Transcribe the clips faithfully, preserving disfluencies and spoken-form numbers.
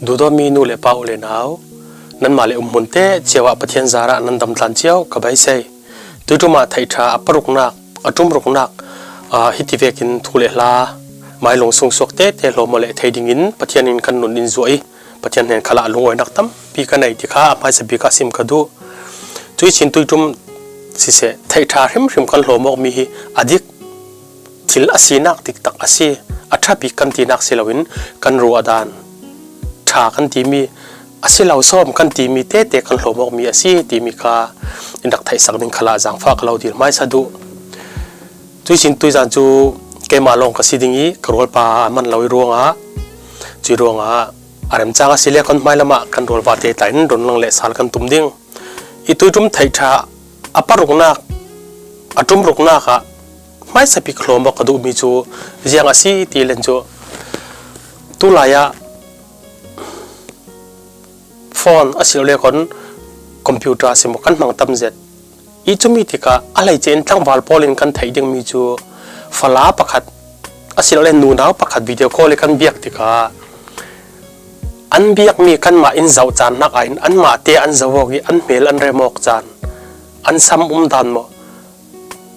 Duhdawtmi nu le pa, u le nau, nanmah le umhmun te ciau ah Pathian zarah nan dam tlan ciau ka beisei. Tuiṭum ah theih ṭha a paruknak, a ṭumruknak, aa, hiti vekin thu le hla, mailung sung suak tete hlawm aw leh thei dingin Pathian in kan nun in zuah i, Pathian hnen khalah lungawinak tampi ka nei ti kha a hmaisa bik ah sim ka duh. Cuih cin tuiṭum siseh, theih ṭha hrimhrim kan hlawm awkmi hi a dik thil a sinak diktak a si, a ṭha bik kan tinak si loin kan ruah dan ṭha kan timi, a si lo sawm kan timi tete kan hlawm awkmi a si timi kha in rak theihsak ding khalah zangfah ka lo dil hmaisa duh. Cuih cin tuizan cu keimah lawng ka si ding i ka rualpa a man lo i ruangah, cuih ruangah a remcang a si le kan hmailam ah kan rualpa te tla in run lang le sal kan tum ding. I tuiṭum theih ṭha a paruknak, a ṭumruknak ah hmaisa bik hlawm awk ka duhmi cu ziang a si ti len cu, tulai ah phone a si lo le kon computer a si maw kan hmang tam zet. I cumi tikah a hleice in tlangval pawl in kan theih dingmi cu fala pakhat a si lo le nunau pakhat video call i kan biak tikah an biakmi kanmah in zoh caan hnak ah in anmah te an zoh awk i an hmel an rem awk caan, an sam um dan maw,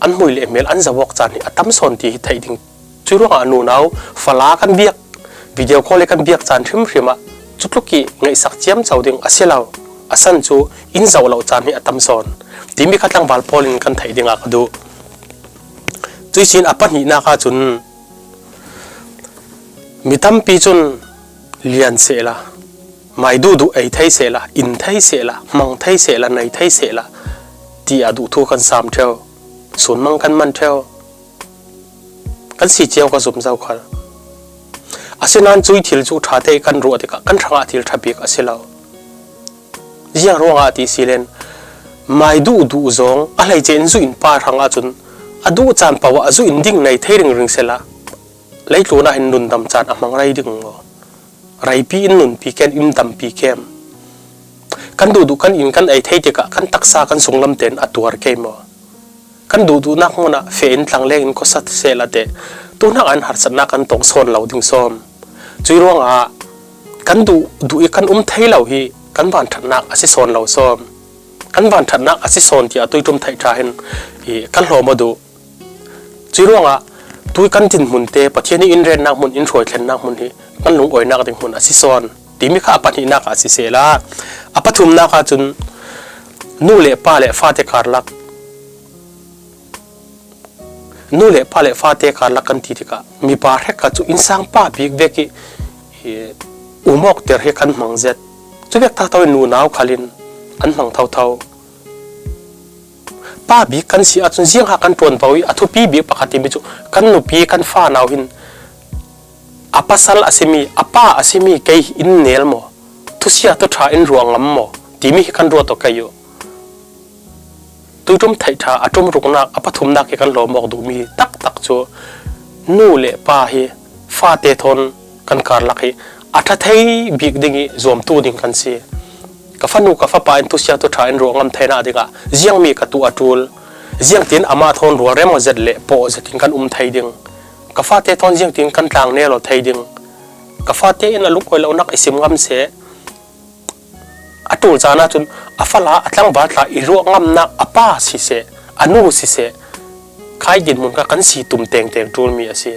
an hmui le hmel an zoh awk caan hi a tam sawn ti hi theih ding. Cuih ruangah nunau fala kan biak, video call i kan biak caan hrimhrim ah cutluk i ngaihsak ciamco ding a si lo, a san cu in zoh lo caan hi a tam sawn timi kha tlangval pawl in kan theih dingah ka duh. Cuih cin a pahnihnak ahcun mi tampi cun lian sehla, mai duhduh ei thei sehla, in thei sehla, hmang thei sehla, nei thei sehla tiah duhthu kan sam ṭheu, sunmang kan man ṭheu, kan si cio ka zum zo khal. Asinain cuih thil cu ṭha te i kan ruah tikah kan hrangah thil ṭha bik a si lo. Ziang ruangah ti si len, mai duhduh zong a hleice in zuh in pa hrang ahcun a duh caan paoh ah zuh in ding nei thei ringring sehla, leitlun ah hin nundam caan a hmang rei ding maw? Reipi in nunpi ken, in dampi kem. Kan duhduh kan in kan ei thei tikah kan taksa kan sunglam tein a tuar kei maw? Kan duhduhnak hmun ah feh in tlangleng in khuasa sehla te, tuhnak ah in harsatnak kan tong sawn lo ding sawm. Cuih ruangah kan duhduh i kan um thei lo hi kan vanṭhatnak a si sawn lo sawm. Kan vanṭhatnak a si sawn tiah tuiṭum theih ṭha hin i kan hlawm aw duh. Cuih ruangah tui kan dinhmun te Pathian i in rennak hmun, in hruai thlennak hmun hi kan lungawinak ding hmun a si sawn timi kha a pahnihnak ah a si sehla, a pathumnak ahcun nu le pa le fate karlak, nu le pa le fate karlak kan ti tikah mipa hrek kha cu innsang pa bik vek i, i um awkter hi kan hmang zet. Cuvek taktak in nunau khal in an hmang thotho. Pa bik kan si ahcun ziangha kan ṭuanvo i a thupi bik pakhat timi cu kan nupi kan fanau hin a pasal a simi, a pa a simi kei in nel maw, thusia thuṭha in ruah ngam maw timi hi kan ruat aw kei uh. Tuiṭum theih ṭha a ṭumruknak a pathumnak hi kan hlawm awk duhmi taktak cu nu le pa hi fate thawn kan karlak hi a ṭha thei bik ding i zuamtu ding kan si. Ka fanu ka fapa in thusia thuṭha in ruah ngam theinak dingah ziangmi ka tuh a ṭul, ziangtin amah thawn rualrem aw zet le pawh zetin kan um thei ding, ka fate thawn ziangtin kan tlangnel aw thei ding, ka fate in a lungawi lonak i sim ngam seh. A ṭul caan ahcun a fala a tlangval tla i ruah ngamnak a pa siseh, a nu siseh, khai dinhmun kha kan si tum tengteng ṭulmi a si.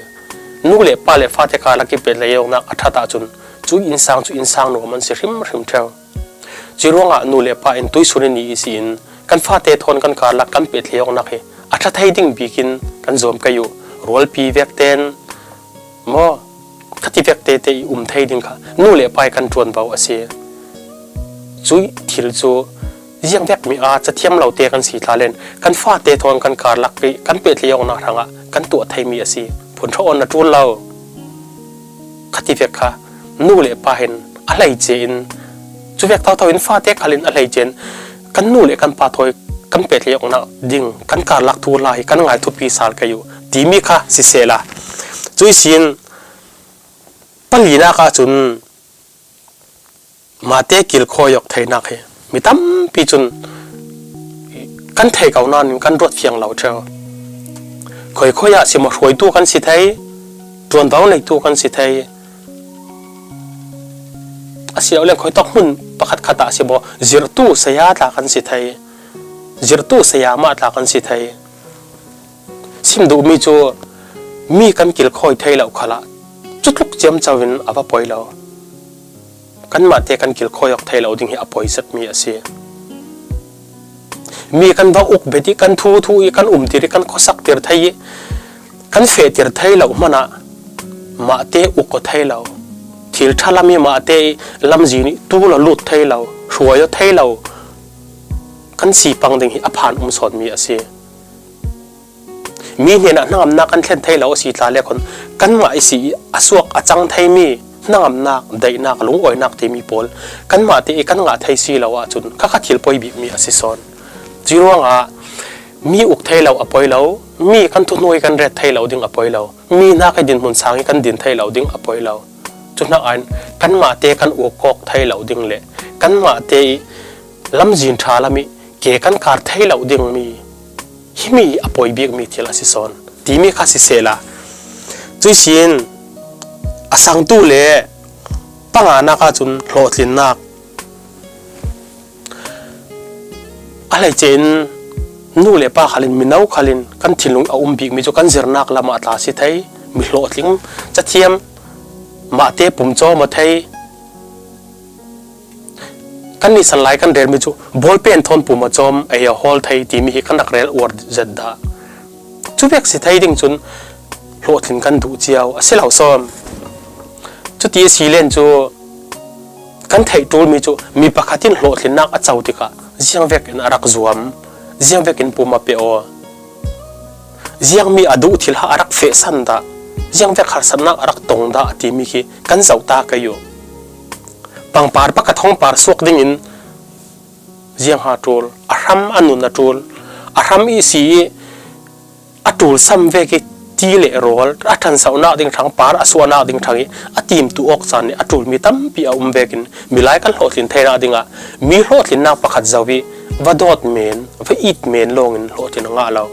Nu le pa le fate karlak i pehtlaih awknak a ṭhat ahcun cu innsang cu innsang nuam an si hrimhrim ṭheu. Cuih ruangah nu le pa in tuisun i ni ihsi in kan fate thawn kan karlak kan pehtlaih awknak hi a ṭha thei ding bik in kan zuam kei uh. Rualpi vek ten maw, khati vek tete i um thei ding kha nu le pa i kan ṭuanvo a si. Cuih thil cu ziangvek mi aa cathiam lo te kan si tla len kan fate thawn kan karlak i kan pehtlaih awknak hrangah kan tuah theimi a si. Phun ṭha awn a ṭul lo. Khati vek kha nu le pa hin a hleice in, cuvek thotho in fate khal in a hleice in kan nu le kan pa thawi kan pehtlaih awknak ding kan karlak thu hla hi kan ngai thupi sal kei uh timi kha sisehla, cuih sin palinak ahcun mate kilkhawi awk theinak hi mi tampi cun kan thei ko nain kan ruat fiang lo ṭheu. Khuikhui ah si maw, hruaitu kan si thei, ṭuanvo neitu kan si thei. A Si lo leng khuitawk hmun pakhat khatah si baw, zirhtu saya tla kan si thei. Zirhtu saya mah tla kan si thei. Sim duhmi cu mi kan kilkhawi thei lo khalah cutluk ciamco in a va poi lo. Kanmahte kan kilkhawi awk thei lo ding hi a poi zetmi a si. Mi kan va uk bet ih, kan thuthu ih, kan umtir ih, kan khuasaktir thei ih, kan fehtir thei lo hmanah mahte uk aw thei lo. Thil ṭha lam ih mahte ih lamzin ih tul aw lut thei lo, hruai aw thei lo kan si pang ding hi a phan um sawnmi a si. Mi hnenah hnangamnak kan thlen thei lo a si tla le khawn, kanmah ihsi ih a suak a cang theimi hnangamnak, daihnak, lungawinak timi pawl kanmahte ih kan ngah thei si lo ahcun kha kha thil poi bikmi a si sawn. Cuih ruangah mi uk thei lo a poi lo, mi kan thuhnuai kan ret thei lo ding a poi lo, mi hnak ih dinhmun sang ih kan din thei lo ding a poi lo. Cu hnak ah hin kanmahte kan uk kawk thei lo ding le kanmahte ih lamzin ṭha lam ih ke kan kar thei lo dingmi himi a poi bikmi thil a si sawn timi kha sisehla, cuih sin a sangtu le panganak ahcun hlawhtlinnak a hleice in nu le pa khal in, mino khal in kan thinlung a um bikmi cu kan zirnak lamah tla si thei, mi hlawhtling cathiam, mahte pum cawm aw thei, kan nihsan lai kan relmi cu bawlpen thawn pum a cawm ei a hawl thei timi hi kan rak rel uar zet dah. Cu vek si thei ding cun hlawhtlin kan duh cio a si lo sawn. Cuti a si len cu kan theih ṭulmi cu mi pakhat in hlawhtlinnak a co tikah ziangvek in a rak zuam, ziangvek in pum a pe aw, ziangmi a duh thil ha a rak fehsan dah, ziangvek harsatnak a rak tong dah timi khi kan zoh ta kei uh. Pangpar pakhat hong par suak dingin ziangha ṭul, a hram a nun a ṭul, a hram ihsi ih a ṭul sam vek ih ti le rawl a ṭhansohnak ding ṭhang, par a suahnak ding ṭhang ih a timtu awk caan ih a ṭulmi tampi a um vekin milai kan hlawhtlin theinak dingah mi hlawhtlinnak pakhat zoh ih va dawt men, va it men lawngin hlawhtlin a ngah lo.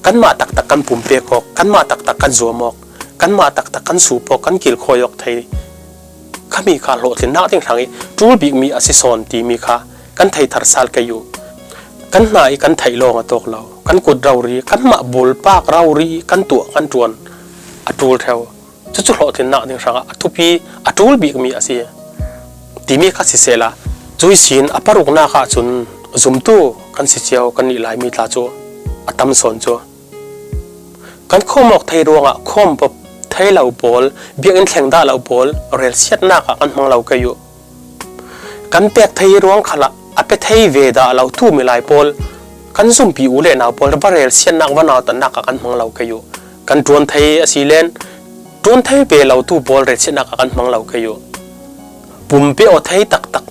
Kanmah taktak kan pumpek awk, kanmah taktak kan zuam awk, kanmah taktak kan sup awk, kan kilkhawi awk thei khami kha hlawhtlinnak ding hrang ih ṭul bikmi a si sawn timi kha kan thei thar sal kei uh. Kan hna ih kan theih lawng a tawk lo, kan kut rori, kanmah bulpak rori ih kan tuah, kan ṭuan a ṭul ṭheu. Cucu hlawhtlinnak ding hrangah a thupi, a ṭul bikmi a si timi kha sisehla, cuih sin a paruknak ahcun zumtu kan si cio kan nih laimi tla cu a tam sawn cu. Kan khawm awk thei ruangah khawm pop thei lo pawl, biakinn thleng dah lo pawl relsiatnak ah kan hmang lo kei uh. Kan pek thei ruang khalah a pe thei ve dah lo tu milai pawl, kan zumpi u le nau pawl va relsiatnak, va nautatnak ah kan hmang lo kei uh. Kan ṭuan thei a si len ṭuan thei ve lo tu pawl relsiatnak ah kan hmang lo kei uh. Pumpe aw thei taktak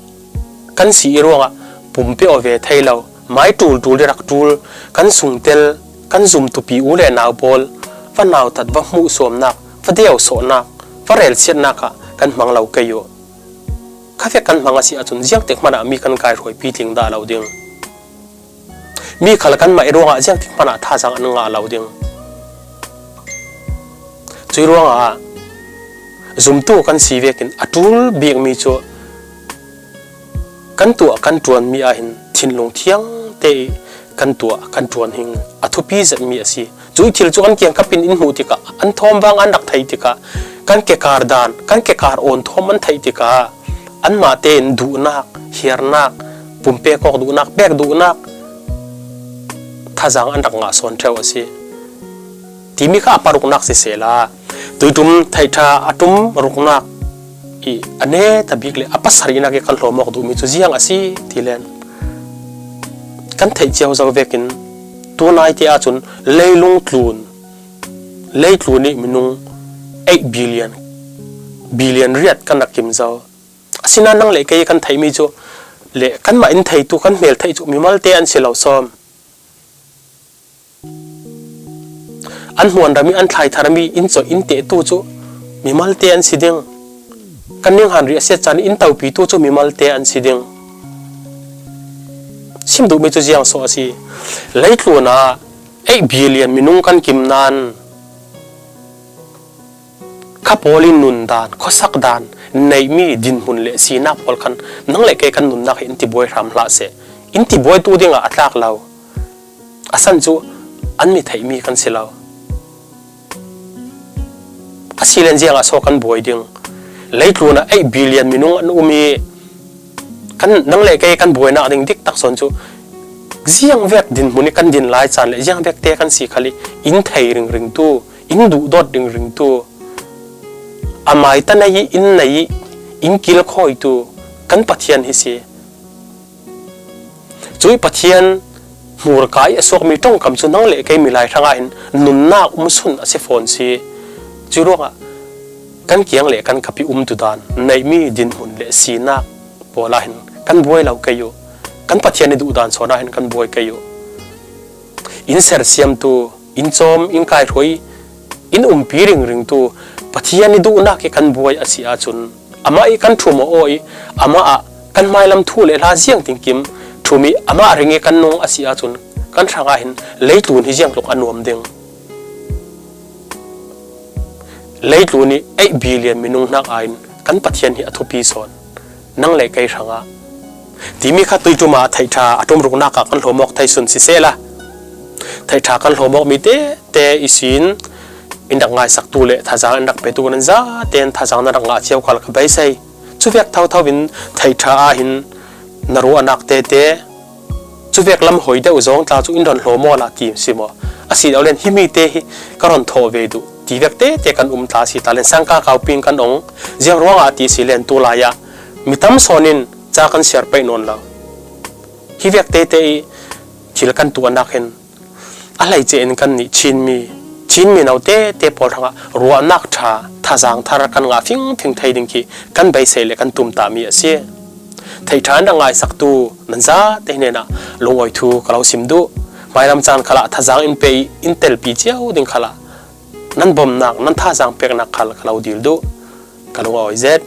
kan si ih ruangah pumpe aw ve thei lo, mai ṭul ṭul ih rak ṭul, kan sungtel, kan zumtupi u le nau pawl va nautat, va hmuhsuamnak, va deusawhnak, va relsiatnak ah kan hmang lo kei uh. Khavek kan hmang a si ahcun ziangtik hmanah mi kan kaihruaipi tling dah lo ding. Mi khal kanmah ih ruangah ziangtik hmanah thazaang an ngah lo ding. Cuih ruangah zumtu kan si vekin a ṭul bikmi cu kan tuah, kan ṭuanmi ah hin thinlung thiangte ih kan tuah, kan ṭuan hi a thupi zetmi a si. Cuih thil cu kan kiangkap in in hmuh tikah, an thawm vang an rak thei tikah, kan kekar dan, kan kekar awn thawm an theih tikah, anmah tein duhnak, hiarnak, pumpek awk duhnak, pek duhnak thazaang an rak ngah sawn ṭheu a si. Timi kha a paruknak sisehla, tuiṭum theihṭha a ṭum ruknak ih a neta bik le a pasarihnak ih kan hlawm awk duhmi cu ziang a si ti len kan theih cio zo vekin tunaite ahcun leilung tlun, leitlun ih minung eight billion, billion riat kan rak kim zo. Asinain nang le kei kan theihmi cu le kanmah in theitu kan hmel theih cu mimalte an si lo sawm. An hmuan ram ih an thlai tharmi in cawih in tehtu cu mimalte an si ding. Kan ninghan rih a siat caan ih in topitu cu mimalte an si ding. Sim duhmi cu ziang sawh a si. Leitlun ah eight billion minung kan kim nain Kha pawl in nun dan, khuasak dan, neih mi dinhmun le sinak pawl khan nang le kei kan nunnak hi in ti buai hram hlah seh. In ti buaitu dingah a tlak lo. A san cu an mi theihmi kan si lo. A si len ziangah so kan buai ding. Leitlun ah eight billion minung an um i kan, nang le kei kan buainak ding dik tak sawn cu ziangvek dinhmun i kan din lai caan le ziangvek te kan si khal i in thei ringring tu, in duhdawt ringring tu, a maita nei i in nei i in kilkhawi tu kan Pathian hi si. Cui Pathian hmurka i a suakmi ṭongkam cu nang le kei milai hrangah hin nunnak um sun a si fawn si. Cui ruangah kan kiang le kan kap i umtu dan, neihmi dinhmun le sinak pawl ah hin kan buai lo kei uh. Kan Pathian i duh dan sawn ah hin kan buai kei uh. In sersiamtu, in cawm, in kaihruai, in umpi ringringtu Pathian i duhnak i kan buai a si ahcun, amah i kan ṭhum aw i, amah ah kan hmailam thu le hla ziang tingkim ṭhum i, amah ring i kan nung a si ahcun, kan hrangah hin leitlun hi ziangtluk a nuam ding. Leitlun i eight billion minung hnak ah in kan Pathian hi a thupi sawn. Nang le kei hrangah timi kha tuiṭum ah theihṭha a ṭumruknak ah kan hlawmawk thei sun sisehla, theihṭha kan hlawmawk mi tete ihsin in rak ngaisaktu le thazaang in rak petu nan zaten thazaang nan rak ngah cio khal ka beisei. Cuvek thotho in theihṭha ah hin na ruahnak tete, cuvek lam hoi deuh zawng tla cu in ron hlawmawk la ti si maw? A si lo len himi te hi ka ron thawh ve duh ti vek tete kan um tla si tla len sangka kaupi in kan ong. Ziang ruangah a ti si len tu lai ah mi tam sawn in ca kan siar peih nawn lo. Hi vek tete i thil kan tuahnak hin a hleice in kan nih Chinmi, Chinmi no tete pawl hrangah ruahnak ṭha, thazaang thar kan ngah fingfing thei ding khi kan beisei le kan tumtahmi a si. Theihṭha in rak ngaisaktu nan zate hnenah lungawi thu ka lo sim duh. Hmailam caan khalah thazaang in pe i in telpi cio ding khalah nan bomnak, nan thazaang peknak khal ka lo dil duh. Ka lung a awi zet.